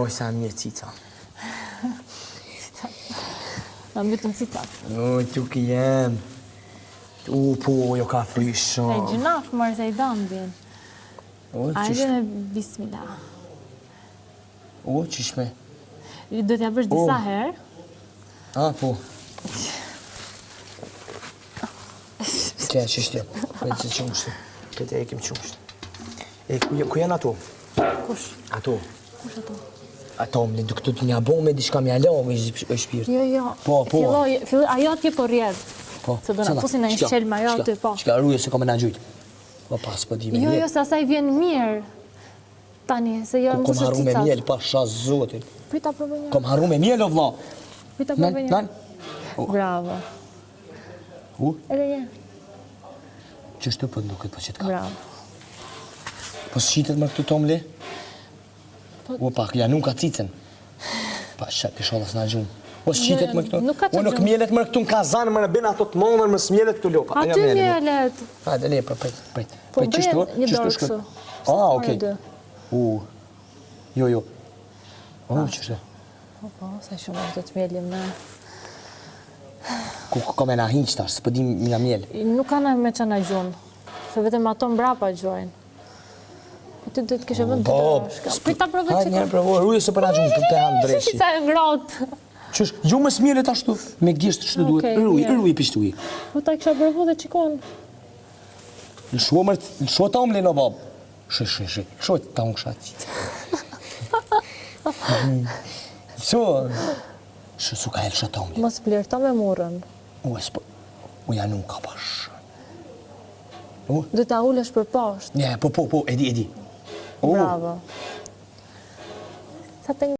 Oj, sa mirë cica. Cica. Na mbytën cica. O, tu ki jem. U, po, jo ka fry shumë. E gjynah, mërë se i dëmbin. O, qysh? Ajde me bismillah. O, qysh me? Do t'ja bësh disa herë. A, po. Kja, qysh të? Për të qumësht. Për të ekim qumësht. E, ku, ku janë ato? Kush? Ato. Kush ato? Ato, më në këtu të një bo me diçka me alo, me i shpirt. Jo, jo. Po, po. Filloj, filloj, ajo atje po rrjedh. Po. Se do na fusin në një shqelm ajo aty, po. Shka ruje se ka me na gjujt. Po pas, po di me Jo, jo, se asaj vjen mirë. Tani, se jo Ku kom harru me mjel, pasha zotin. Prita provoj një. Kom harru me mjel, o vlla. Prita provoj një. Nan, Bravo. U? Edhe një. Qështu po nuk e po qëtë ka. Bravo. Po s'qitet më këtu tomli? Po... U pak, ja nuk ka cicën. Pa shë, të sholla s'na gjumë. Po s'qitet Jo, më këtu? nuk ka të U nuk gjumë. mjelet më këtu në kazan, më në bin ato të mondër, më s'mjelet këtu lopa. Aty mjelet. Hajde, le, po, prit, prit. Po Prit, bëje qështu, një qështu dorë shkët. kështu. Ah, Se okej. s'more dy. U. Jo, jo. O, qështu. Po, po, sa shumë do të mjelim ne. Ku ku ka me na hiq tash, s'po di mi na mjel. Nuk ka na me që na gjunë. Se vetëm ato mbrapa gjuajnë. Po ti do të kishe vënë dy Po, dorë. Prit ta provoj Hajde, çik. një provoj, ruje se për na gjunë, për të hanë dreshi. Sa e ngrohtë. Qysh, gjumë më s'mjelet ashtu, me gisht kështu duhet, Okej, ruj, mirë. ruj pishtuj. Po ta kisha provu dhe çikon. Lësho mër, lësho ta umle në babë. Shë, shë, shë, shë, ta unë kësha qitë. Lësho, shë, su ka e lësho ta umle. Mos flirto me murrën. U, e s'po, u ja nuk ka pash. U? Do ta ulësh për poshtë. Ne, po, po, po, e di, e di. U. Bravo. Sa të